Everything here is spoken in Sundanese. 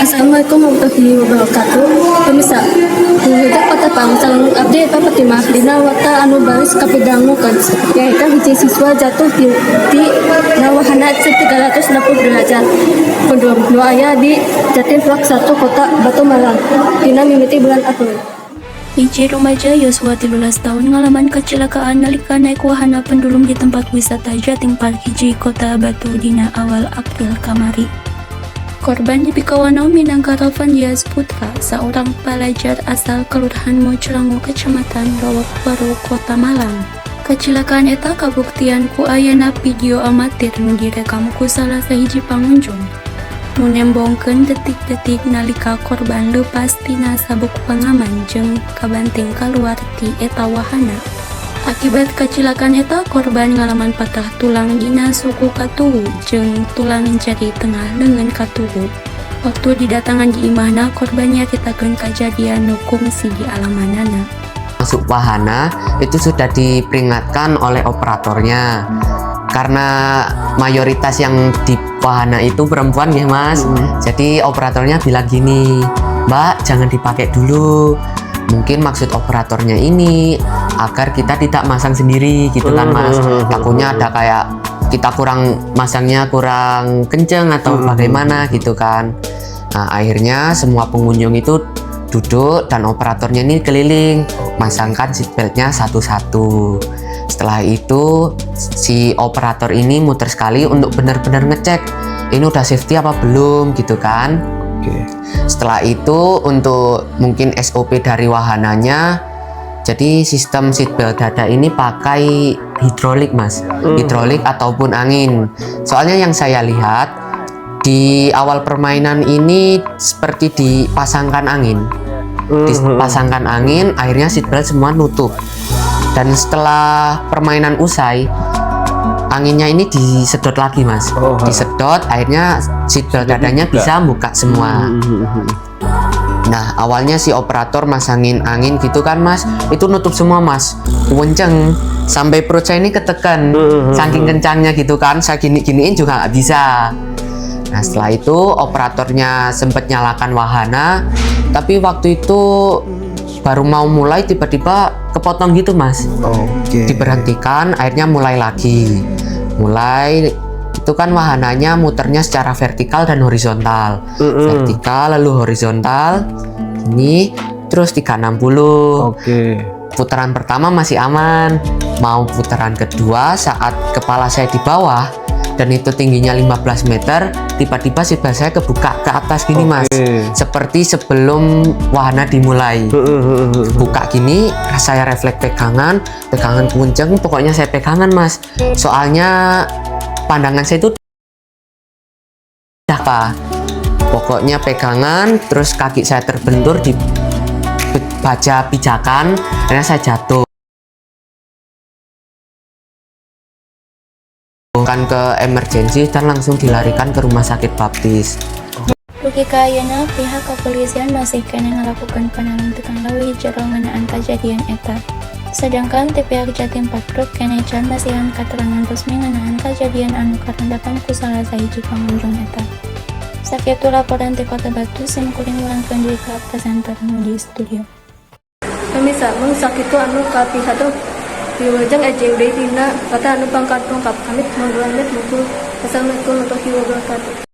Assalamualaikum warahmatullahi wabarakatuh. Pemirsa, Wilujeng patepang sareng abdi Eva Fatimah dina warta anu baris kapidangukeun, nyaeta hiji siswa jatuh di na wahana 360 derajat pendulum nu aya di Jatim Park 1, Kota Batu, Malang, dina mimiti bulan April. Hiji rumaja yuswa 13 tahun ngalaman kecelakaan nalika naik wahana pendulum di tempat wisata Jatim Park 1, Kota Batu, dina awal April kamari. Korban dipikawanoh minangka Rovan Dias Putra, seorang pelajar asal Kelurahan Mojolangu, Kecamatan Lowokwaru, Kota Malang. Kecelakaan eta kabuktian ku ayana video amatir nu direkam ku salah sahiji pangunjung, nu nembongkeun detik-detik nalika korban leupas tina sabuk pengaman jeung kabanting kaluar ti eta wahana. Akibat kecelakaan eta, korban ngalaman patah tulang dina suku katuhu jeung tulang jari tengah leungeun katuhu. Waktu didatangan di imahna, korban nyaritakeun kajadian nu kungsi dialamanana. Masuk wahana itu sudah diperingatkan oleh operatornya, karena mayoritas yang di wahana itu perempuan ya, Mas. Jadi operatornya bilang gini, "Mbak, jangan dipakai dulu." Mungkin maksud operatornya ini agar kita tidak masang sendiri gitu kan, Mas. Takutnya ada kayak kita kurang masangnya kurang kenceng atau bagaimana gitu kan. Nah, akhirnya semua pengunjung itu duduk dan operatornya ini keliling masangkan seatbeltnya satu-satu. Setelah itu si operator ini muter sekali untuk benar-benar ngecek ini udah safety apa belum gitu kan. Setelah itu untuk mungkin SOP dari wahananya, jadi sistem seatbelt dada ini pakai hidrolik, Mas, hidrolik ataupun angin. Soalnya yang saya lihat di awal permainan ini seperti dipasangkan angin, dipasangkan angin, akhirnya seatbelt semua nutup. Dan setelah permainan usai, anginnya ini disedot lagi, Mas. Disedot, akhirnya seatbelt dadanya dibuka. Bisa buka semua. Nah, awalnya si operator masangin angin gitu kan, Mas, itu nutup semua, Mas, kenceng sampai perut saya ini ketekan, saking kencangnya gitu kan. Saya gini-giniin juga nggak bisa. Nah, setelah itu operatornya sempat nyalakan wahana, tapi waktu itu baru mau mulai tiba-tiba kepotong gitu, Mas. Diberhentikan, akhirnya mulai lagi. Mulai itu kan wahananya muternya secara vertikal dan horizontal. Vertikal lalu horizontal. Ini terus 360. Putaran pertama masih aman. Mau putaran kedua, saat kepala saya di bawah dan itu tingginya 15 meter, tiba-tiba seatbelt saya kebuka ke atas gini, Mas. Seperti sebelum wahana dimulai. Buka gini, saya refleks pegangan, pegangan kenceng, pokoknya saya pegangan, Mas. Soalnya pandangan saya itu udah apa? Pokoknya pegangan, terus kaki saya terbentur di baja pijakan, akhirnya saya jatuh. Kan ke emergensi dan langsung dilarikan ke Rumah Sakit Baptis. Dugi ka ayeuna pihak kepolisian masih keneh ngalakukan panalungtikan leuwih jero ngeunaan kajadian eta. Sedangkan ti pihak Jatim Park Group keneh can masihan katerangan resmi ngeunaan kajadian anu karendakan ku salah sahiji pangunjung eta. Sakitu laporan ti Kota Batu, sim kuring ngulangkeun deui ka presenter nu di studio. Pemirsa, mung sakitu anu kapihatur. Wilujeng enjing deui dina warta anu pangkat lengkap. Amit mundur, amit mukul. Wassalamualaikum warahmatullahi wabarakatuh.